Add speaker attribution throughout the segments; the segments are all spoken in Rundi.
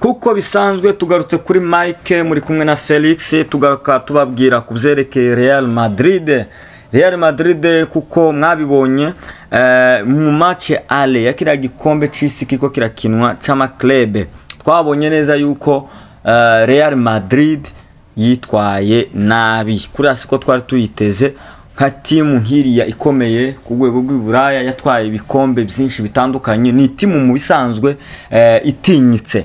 Speaker 1: Kuko bisanzwe tugarutse kuri Mike, muri kumwe na Felix, tugaruka tubabwira ku byerekeye Real Madrid. Real Madrid, kuko mwabibonye mu match aller ya kiriya gikombe c'isi kiko kirakinwa c'ama club, twabonye neza yuko Real Madrid yitwaye nabi. Kuriya siko twari tuyiteze nka timu nk'iriya ikomeye ku rwego rw'Iburaya, yatwaye ibikombe byinshi bitandukanye. Ni timu mu bisanzwe itinyitse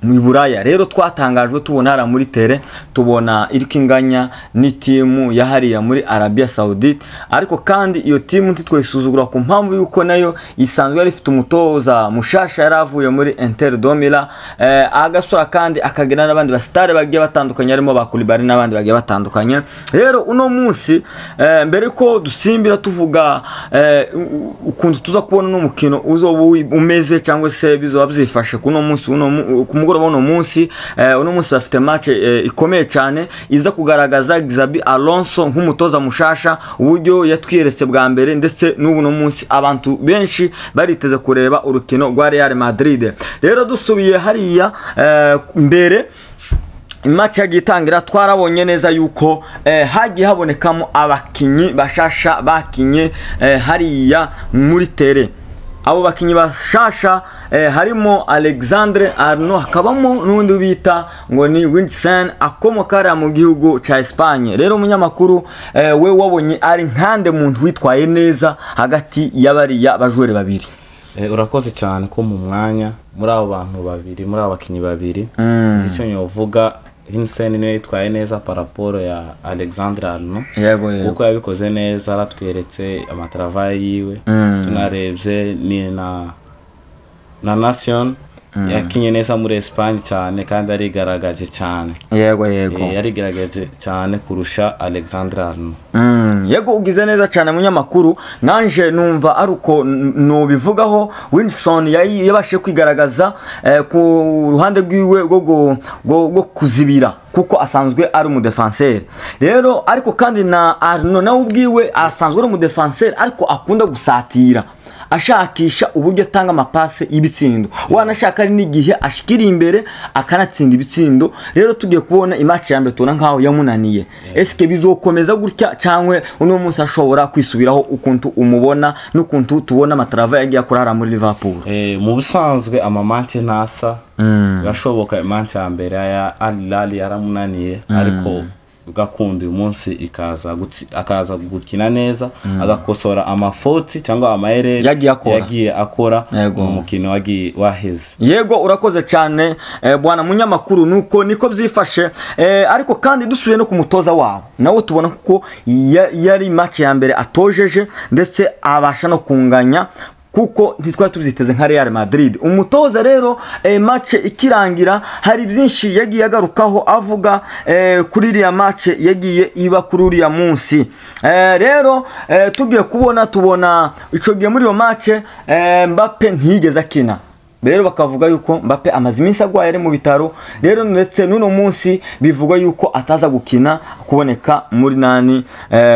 Speaker 1: mu Buraya. Rero twatangajwe tubona hariya muri terrain, tubona iriko inganya n'itimu ya hariya muri Arabia Saudite. Ariko kandi iyo timu ntitwayisuzugura, ku mpamvu yuko nayo isanzwe yari ifite umutoza mushasha yari avuye muri Inter de Milan, agasura kandi akagira n'abandi basitare bagiye batandukanye, harimo ba Koulibaly n'abandi bagiye batandukanye. Rero uno munsi, mbere ko dusimbira tuvuga ukuntu tuza kubona n'umukino uzoba umeze cyangwa se bizoba byifashe kuno munsi, ku mugoroba uno munsi, uno munsi bafite match ikomeye cyane iza kugaragaza Xabi Alonso nk'umutoza mushasha, uburyo yatwiyeretse bwa mbere, ndetse n'ubu no munsi abantu benshi bariteze kureba urukino rwa Real Madrid. Rero dusubiye hariya mbere match yagiye itangira, twarabonye neza yuko hagiye habonekamo abakinyi bashasha bakinye hariya muri terrain. Abo bakinyi bashasha harimo Alexandre Arnold, hakabamo n'undi bita ngo ni Wilson akomoka hariya mu gihugu ca Espagne. Rero umunyamakuru, we wabonye ari nkande muntu witwaye neza hagati y'abariya bajwere babiri?
Speaker 2: Urakoze cyane ko mu mwanya muri abo bantu babiri, muri abo bakinyi babiri, icyo nyovuga, Hinsen niwe yitwaye neza par rapport ya Alexandre Arnold,
Speaker 1: yego
Speaker 2: kuko yabikoze neza, aratweretse ama travail yiwe. Tunarebye ni na Nation yakinye neza muri Espagne cyane, kandi arigaragaje cyane.
Speaker 1: yego yego
Speaker 2: Yarigaragaje cyane kurusha Alexandre Arnold.
Speaker 1: Yego, ugize neza cyane munyamakuru. Nanje numva ari uko nubivugaho. Wilson yabashije kwigaragaza ku ruhande rwiwe rwo kuzibira, kuko asanzwe ari umudefenseur. Rero ariko kandi na Arnold nawe ubwiwe asanzwe ari umudefenseur, ariko akunda gusatira, ashakisha uburyo atanga amapase y'ibitsindo, wanashaka ari n'igihe ashikira imbere akanatsinda ibitsindo. Rero tugiye kubona i match ya mbere, tubona nkaho yamunaniye. Eske bizokomeza gutya, cyangwa uno munsi ashobora kwisubiraho, ukuntu umubona n'ukuntu tubona ama travail yagiye akora hariya muri Liverpool?
Speaker 2: Mu busanzwe ama match ntasa. Birashoboka i match ya mbere ya Al Hilal yaramunaniye, ariko gakunda uyu munsi akaza gukina neza, agakosora amafoti cyangwa amayereri
Speaker 1: Yagiye akora.
Speaker 2: Yagiye akora mu mukino wagiye waheze.
Speaker 1: Yego, urakoze cyane, bwana munyamakuru. Nuko niko byifashe. Ariko kandi dusubiye no ku mutoza wabo, nawe tubona kuko yari match ya mbere atojeje, ndetse abasha no kunganya, kuko ntitwari tubyiteze nka Real Madrid. Umutoza rero, match ikirangira, hari byinshi yagiye agarukaho avuga kuri iriya match yagiye iba kuri uriya munsi. Rero tugiye kubona, tubona ico gihe muri iyo match Mbappe ntiyigeze akina. Rero bakavuga yuko Mbappe amaze iminsi agwaye, ari mu bitaro. Rero ndetse n'uno munsi bivugwa yuko ataza gukina, kuboneka muri nani,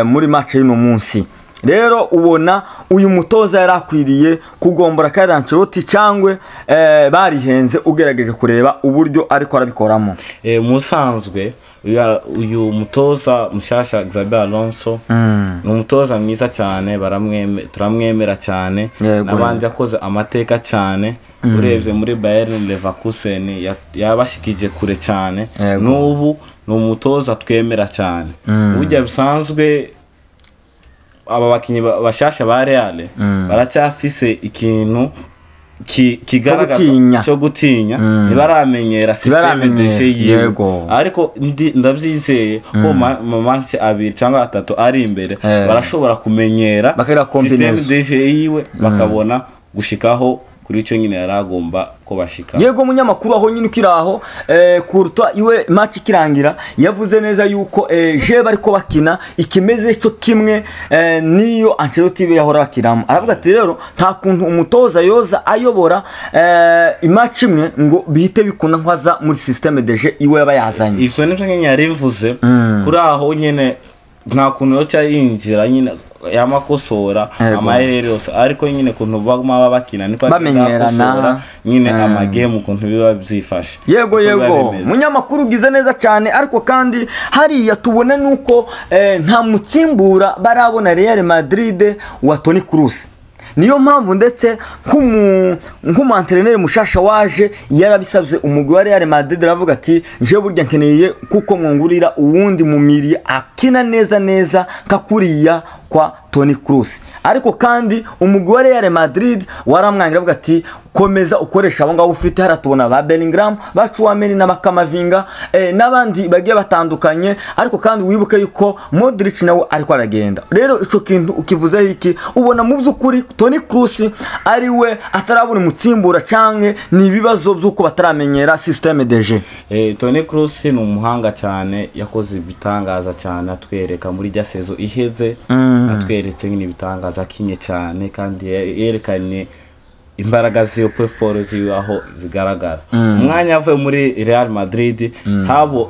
Speaker 1: muri match y'uno munsi. Rero ubona uyu mutoza yari akwiriye kugombora Carlo Ancelotti, cyangwa barihenze, ugerageje kureba uburyo ariko arabikoramo?
Speaker 2: Musanzwe uyu mutoza mushasha Xabi Alonso ni umutoza mwiza cyane, turamwemera cyane. N'abandi yakoze amateka cyane. Urebye muri Bayern Leverkusen yabashikije kure cyane. N'ubu ni umutoza twemera cyane. Burya bisanzwe aba bakinyi bashasha ba Real baracyafise ikintu kigaragaza
Speaker 1: gutinya.
Speaker 2: Cyo gutinya, ntibaramenyera système
Speaker 1: Ntibaramenyera,
Speaker 2: de jeu yiwe. Ariko ndabyizeye ko mu mansi 2 cyangwa 3 ari imbere barashobora kumenyera
Speaker 1: Bakagira
Speaker 2: système
Speaker 1: combinaison.
Speaker 2: de jeu yiwe, bakabona gushikaho kuri icyo nyine yari agomba ko bashika.
Speaker 1: Yego munyamakuru, aho nyine ukiri aho, Courtois iwe match ikirangira yavuze neza yuko je bariko bakina ikimeze cyo kimwe niyo Ancelotti we yahora bakiramo. Aravuga ati rero nta kuntu umutoza yoza ayobora i match imwe ngo bihite bikunda nkwaza muri système de jeu iwe yaba yazanye.
Speaker 2: Ivyo nivyo nyine yari bivuze kuri aho nyine, nta kuntu yoca yinjira nyine. yamakosora amayeri yose, ariko nyine kuntu baguma bakina niko
Speaker 1: bamenyerana
Speaker 2: nyine amagame kuntu biba byifashe.
Speaker 1: Yego yego munyamakuru ugize neza cyane, ariko kandi hariya tubona nuko nta mutsimbura barabona Real Madrid wa Toni Kroos. Niyo mpamvu ndetse nk'umu mushasha waje yarabisabye umugwi wa Real Madrid, aravuga ati nje burya nkeneye kuko mwungurira uwundi mumiri akina neza neza kakuriya kwa Toni Kroos. Ariko kandi umugwi wa Real Madrid waramwangira avuga ati komeza ukoresha abo ngabo ufite. Haratubona ba Bellingham, ba Tchouameni n'abakamavinga n'abandi bagiye batandukanye, ariko kandi wibuke yuko Modric nawe ariko aragenda. Rero ico kintu ukivuze iki, ubona mu byukuri Toni Kroos ari we atarabona umutsimbura canke ni ibibazo byuko bataramenyera système de jeu.
Speaker 2: Toni Kroos ni umuhanga cyane, yakoze ibitangaza cyane atwereka muri rya saison iheze, atweretse nyine ibitangaza akinye cyane kandi yerekanye imbaraga ziyo performance ziyo aho zigaragara. Umwanya avuye muri Real Madrid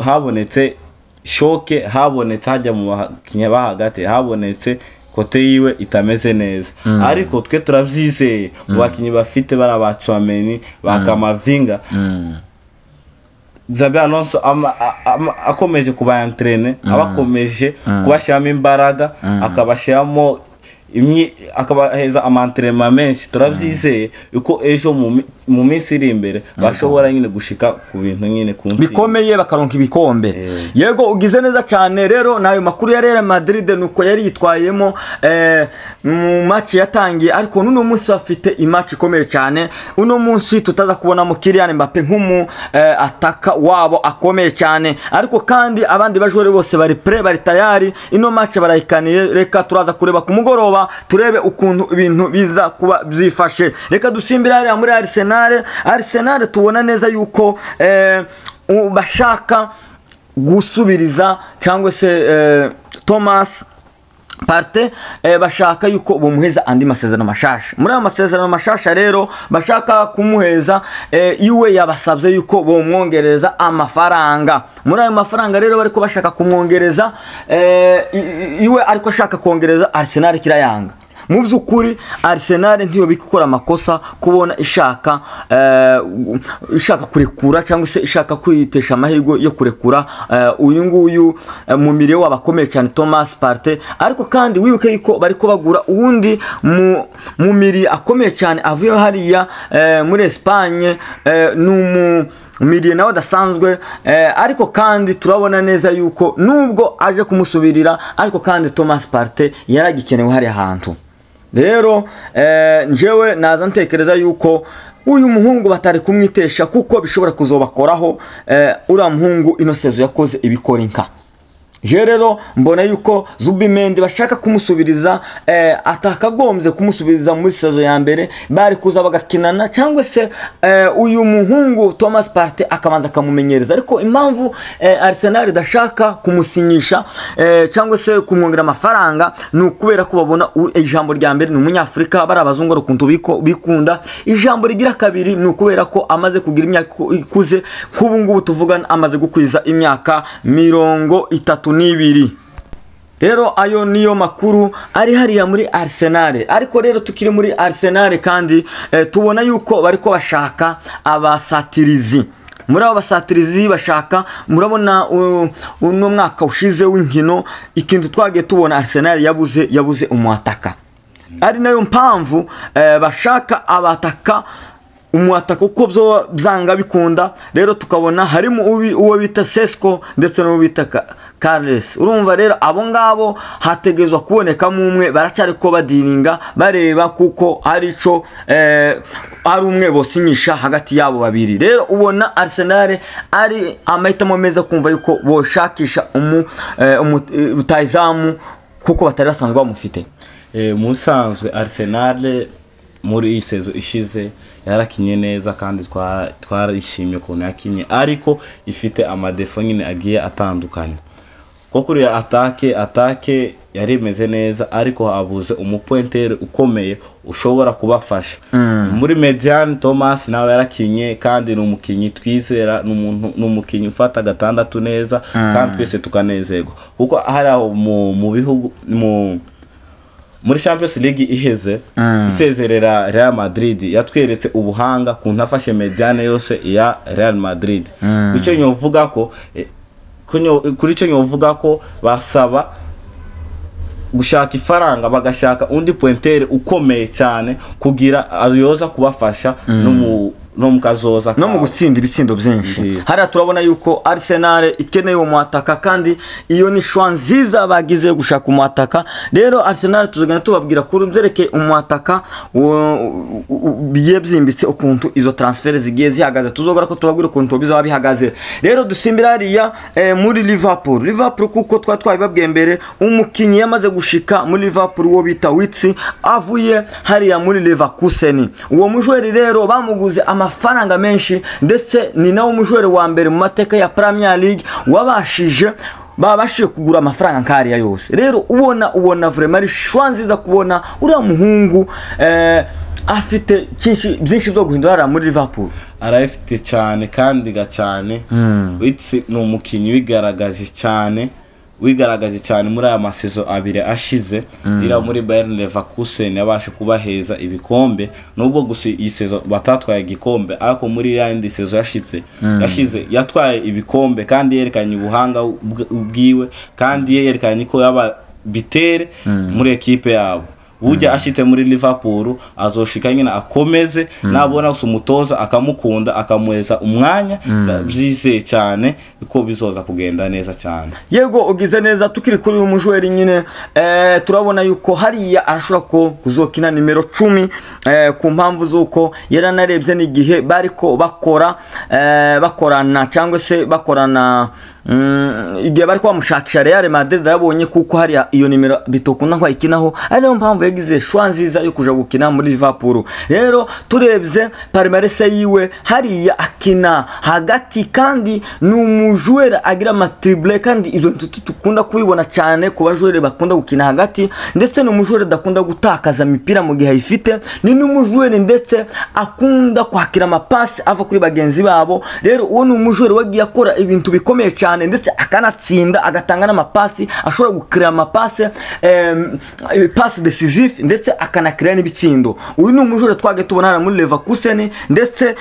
Speaker 2: habonetse shoke, habonetse hajya mu bakinnyi bahagati, habonetse kote yiwe itameze neza. Ariko twe turavyizeye mu bakinnyi bafite bara Tchouameni, ba Kamavinga, Xabi Alonso akomeje kuba entraîner, abakomeje kubashyiramo imbaraga, akabashyiramo akabaheza amantrema menshi. Turabyizeye uko ejo mu minsi iri imbere bashobora nyine gushika ku bintu nyine ku ntsinzi
Speaker 1: bikomeye bakaronka ibikombe. Yego ugize neza cyane. Rero nayo makuru ya Real Madrid nuko yari yitwayemo mu match yatangiye, ariko nuno munsi bafite imatch ikomeye cyane. Uno munsi tutaza kubona mu Kylian Mbappe nk'umu ataka wabo akomeye cyane, ariko kandi abandi bajore bose bari pre, bari tayari. Ino match barayikaniye, reka turaza kureba ku mugoroba turebe ukuntu ibintu biza kuba byifashe. Reka dusimbira hariya muri Arsenal. Arsenal tubona neza yuko bashaka gusubiriza cyangwa se Thomas Partey, bashaka yuko bumuheza andi masezerano mashasha. Muri ayo masezerano mashasha rero bashaka kumuheza, iwe yabasabye yuko bomwongereza amafaranga. Muri ayo mafaranga rero bariko bashaka kumwongereza, iwe ariko ashaka kongereza, Arsenal kirayanga. Mu byukuri Arsenal ntiyo bikora amakosa kubona ishaka kurekura cyangwa se ishaka kwitesha amahirwe yo kurekura uyu nguyu mu mire w'abakomeye cyane Thomas Partey. Ariko kandi wibuke yuko bariko bagura uwundi mu miri akomeye cyane avuye hariya muri Espagne, n'umu miri nawe adasanzwe, ariko kandi turabona neza yuko nubwo aje kumusubirira, ariko kandi Thomas Partey yaragikenewe hari ahantu. Rero njewe naza ntekereza yuko uyu muhungu batari kumwitesha kuko bishobora kuzobakoraho. Uriya muhungu ino sezo yakoze ibikora inka. Je rero mbona yuko Zubimendi bashaka kumusubiriza, atakagombye kumusubiriza muri sezo ya mbere, bari kuza bagakinana cyangwa se uyu muhungu Thomas Partey akabanza akamumenyereza. Ariko impamvu Arsenal idashaka kumusinyisha cyangwa se kumwongera amafaranga ni ukubera ko babona ijambo rya mbere ni umunyafrika, bari abazungu rukuntu bikunda. Ijambo rigira kabiri ni ukubera ko amaze kugira imyaka ikuze, nk'ubu ngubu tuvugana amaze gukwiza imyaka 32. Rero ayo niyo makuru ari hariya muri Arsenal. Ariko rero tukiri muri Arsenal kandi tubona yuko bariko bashaka abasatirizi. Muri abo basatirizi bashaka, murabona uno mwaka ushize w'inkino ikintu twagiye tubona Arsenal yabuze umwataka. Ari nayo mpamvu bashaka abataka umwataka uko byo byanga bikunda. Rero tukabona harimo uwo bita Sesko ndetse n'uwo bita Carles. Urumva rero abo ngabo hategezwa kubonekamo umwe, baracyari ko badiringa bareba kuko hari ico ari umwe bosinyisha hagati yabo babiri. Rero ubona Arsenal ari amahitamo meza kumva yuko boshakisha rutahizamu kuko batari basanzwe bamufite.
Speaker 2: Musanzwe Arsenal muri iyi sezo ishize yarakinye neza kandi twarishimye ukuntu yakinye, ariko ifite amadefo nyine agiye atandukanye. Ko kuri atake yari imeze neza, ariko habuze umupointer ukomeye ushobora kubafasha. Muri Median Thomas nawe yarakinye kandi ni umukinyi twizera, n'umukinyi ufata gatandatu neza kandi twese tukanezerwa, kuko hari aho mu bihugu mu Muri Champions League iheze isezerera Real Madrid, yatweretse ubuhanga ku ntafashe mediane yose ya Real Madrid. Icyo nyovuga ko kuri cyo nyovuga ko basaba gushaka ifaranga, bagashaka undi pointere ukomeye cyane kugira ayoza kubafasha no mu kazoza
Speaker 1: no mu gutsinda ibitsindo byinshi. Hariya turabona yuko Arsenal ikeneye umwataka, kandi iyo ni shwa nziza bagize gushaka umwataka. Rero Arsenal tuzogenda tubabwira kuri byerekeye umwataka bigiye byimbitse ukuntu izo transfer zigiye zihagaze, tuzogora ko tubabwira ukuntu bizaba bihagaze. Rero dusimbira hariya muri Liverpool kuko twabibabwiye mbere, umukinyi yamaze gushika muri Liverpool uwo bita Witsi avuye hariya muri Leverkusen. Uwo mujweri rero bamuguze amafaranga menshi, ndetse ni nawe umujweri wa mbere mu mateka ya Premier League wabashije babashije kugura amafaranga nkariya yose. Rero ubona vraiment ari shwa nziza kubona uriya muhungu afite byinshi byo guhindura muri Liverpool.
Speaker 2: Arafite cyane kandi gacane. Witsi ni umukinyi wigaragaje cyane muri aya masezo abiri ashize. Ira muri Bayern Leverkusen yabashe kubaheza ibikombe, nubwo gusa iyi sezo batatwaye igikombe, ariko muri yandi sezo yashize yatwaye ibikombe kandi yerekanye ubuhanga bwiwe, kandi yerekanye ko yaba bitere muri ekipe yabo. Ujya ashite muri Liverpool azoshika nyina akomeze, nabona umutoza akamukunda akamuheza umwanya, byizeye cyane ko bizoza kugenda neza cyane.
Speaker 1: Yego ugize neza. Tukiri kuri uyu mujweri nyine turabona yuko hariya arashobora ko kuzokina nimero 10 ku mpamvu zuko yaranarebye n'igihe bariko bakora bakorana cyangwa se bakorana igihe bariko bamushakisha Real Madrid, yabonye kuko hariya iyo nimero bitokunda ko ayikinaho, ari nayo mpamvu yagize shwa nziza yo kuja gukina muri Liverpool. Rero turebye palmarès yiwe hariya akina hagati, kandi ni umujwera agira amatrible, kandi izo tukunda kubibona cyane ku bajwere bakunda gukina hagati, ndetse ni umujwere adakunda gutakaza imipira mu gihe ayifite, ni n'umujwere ndetse akunda kwakira amapasi ava kuri bagenzi babo. Rero uwo ni umujwere wagiye akora ibintu bikomeye cyane, ndetse akanatsinda agatanga n'amapasi, ashobora gukira amapasi passe decisive, ndetse akanakira n'ibitsindo. Uyu ni umujura twage tubona hara muri Leverkusen, ndetse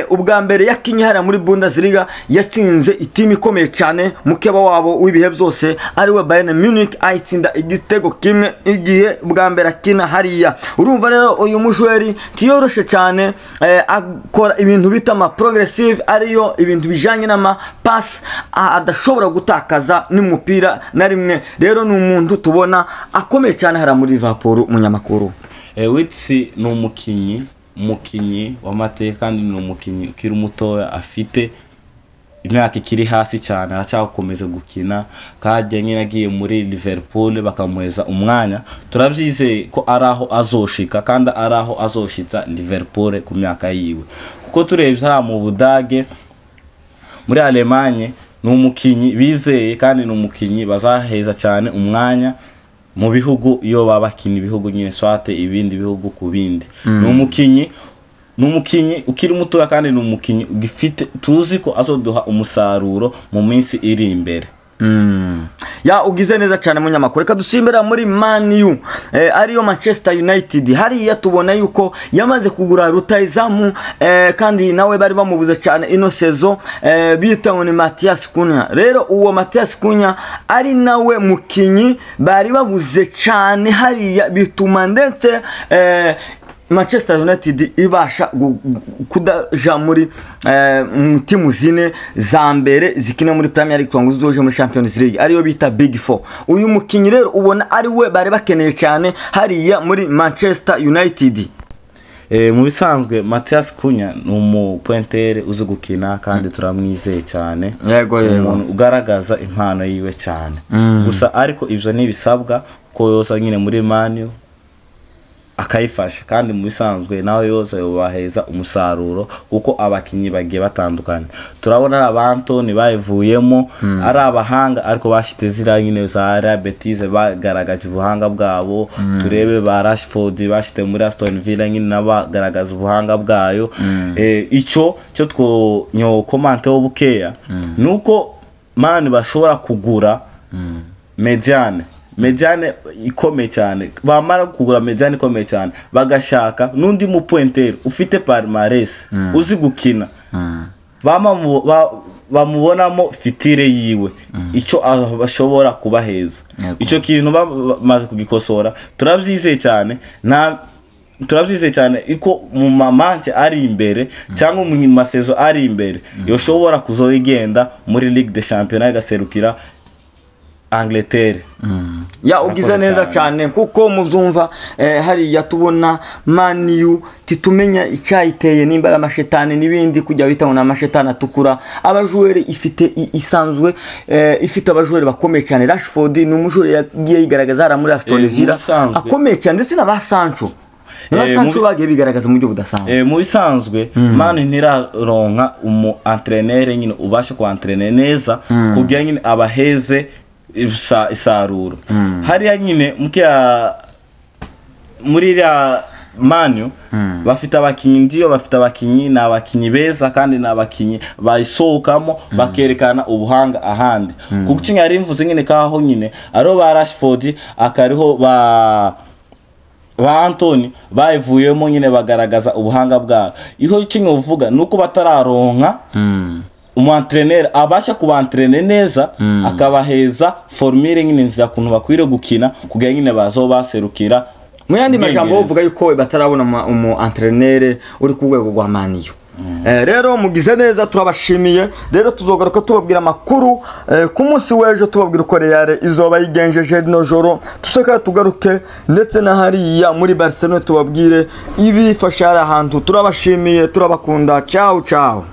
Speaker 1: ubwa mbere yakinye hara muri Bundesliga yatsinze itimu ikomeye cyane mukeba wabo w'ibihe byose ari we Bayern Munich, ayitsinda igitego kimwe igihe bwa mbere akina hariya. Urumva rero uyu mujweri tiyoroshe cyane, akora ibintu bita ama progressive, ariyo ibintu bijanye n'ama pass adashobora gutakaza n'umupira na rimwe. Rero ni umuntu tubona akomeye cyane hara muri Liverpool. Munyamakuru
Speaker 2: Witsi ni umukinyi w'amateka, kandi ni umukinyi ukiri mutoya afite imyaka ikiri hasi cyane, aracyakomeza gukina kajya nyine agiye muri Liverpool bakamuheza umwanya, turabyizeye ko araho azoshika kandi araho azoshitsa Liverpool ku myaka yiwe. Kuko turebye hariya mu Budage muri Allemagne ni umukinyi bizeye, kandi ni umukinyi bazaheza cyane umwanya mu bihugu iyo babakina ibihugu nyine swate ibindi bihugu ku bindi. Ni umukinyi ukiri mutoya, kandi ni umukinyi ugifite tuzi ko azoduha umusaruro mu minsi iri imbere.
Speaker 1: Ya ugize neza cyane munyamakuru. Reka dusimbera muri Man U ariyo Manchester United. Hariya tubona yuko yamaze kugura rutayizamu, kandi nawe bari bamubuze cyane ino sezo, bita ngo ni Matthias Cunha. Rero uwo Matthias Cunha ari nawe mukinyi bari babuze cyane hariya, bituma ndetse Manchester United ibasha kudaja muri timu zine za mbere zikina muri Premier League ngo zizoje muri Champions League, ariyo bita Big Four. Uyu mukinyi rero ubona ari we bari bakeneye cyane hariya muri Manchester United.
Speaker 2: Mu bisanzwe Matthias Cunha ni umupointere uzi gukina kandi turamwizeye cyane.
Speaker 1: Yego yego.
Speaker 2: Umuntu ugaragaza impano yiwe cyane. Gusa ariko ivyo ntibisabwa ko yosa nyine muri Man U akayifasha, kandi mu bisanzwe nawe yose yobaheza umusaruro kuko abakinyi bagiye batandukanye. Turabona abantoni bayivuyemo ari abahanga, ariko bashite zira nyine za Real Betis bagaragaje ubuhanga bwabo. Turebe ba Rashford bashite muri Aston Villa nyine nabagaragaza ubuhanga bwayo. Ico cyo twonyo komante wo bukeya nuko Man bashobora kugura mediane Médiane ikomeye cyane, bamara kugura médiane ikomeye cyane, bagashaka n'undi mu pointeur ufite palmarès, uzi gukina, bamubonamo futur yiwe, icyo bashobora kubaheza. Icyo kintu bamaze kugikosora, turabyizeye cyane, nta turabyizeye cyane iko mu ma match ari imbere cyangwa mu ma saison ari imbere yoshobora kuzoyigenda muri Ligue des Champions, igaserukira Angleterre.
Speaker 1: Ya, ugize
Speaker 2: Murakoze
Speaker 1: neza
Speaker 2: cyane.
Speaker 1: cyane, kuko mubyumva hariya tubona Man U titumenya icyayiteye, nimba ari amashetani n'ibindi kujya bita ngo ni amashetani atukura. Aba joueurs ifite isanzwe ifite aba joueurs bakomeye cyane. Rashford ni umu joueur yagiye yigaragaza hariya muri Aston
Speaker 2: Mu
Speaker 1: Villa, akomeye cyane, ndetse na ba Sancho na ba Sancho bagiye bigaragaza mu buryo budasanzwe.
Speaker 2: Mu bisanzwe Man ntiraronka umu entraîneur nyine ubasha ku entraîner neza kugira nyine abaheze isaruro hariya nyine mukiya muri iriya Man U. Bafite abakinyi, ndiyo, bafite abakinyi, ni abakinyi beza kandi ni abakinyi bayisohokamo bakerekana ubuhanga ahandi, kuko icyo yari mvuze nyine kaho nyine ariho ba Rashford, akariho ba Antony bayivuyemo nyine bagaragaza ubuhanga bwabo. Iho icyo uvuga ni uko batararonka umu entraîneur abasha kuba entraîner neza, akabaheza formule nyine nziza kuntu bakwiriye gukina kugira nyine bazo baserukira
Speaker 1: Mu yandi majambo,
Speaker 2: Ubwongereza.
Speaker 1: uvuga yuko batarabona umu entraîneur uri ku rwego rwa Man U. Rero mugize neza, turabashimiye. Rero tuzogaruka tubabwira amakuru ku munsi w'ejo, tubabwira uko Real izoba yigenjeje rino joro, tuseka tugaruke ndetse na hariya muri Barcelona tubabwire ibifasha hari ahantu. Turabashimiye, turabakunda. Ciao ciao.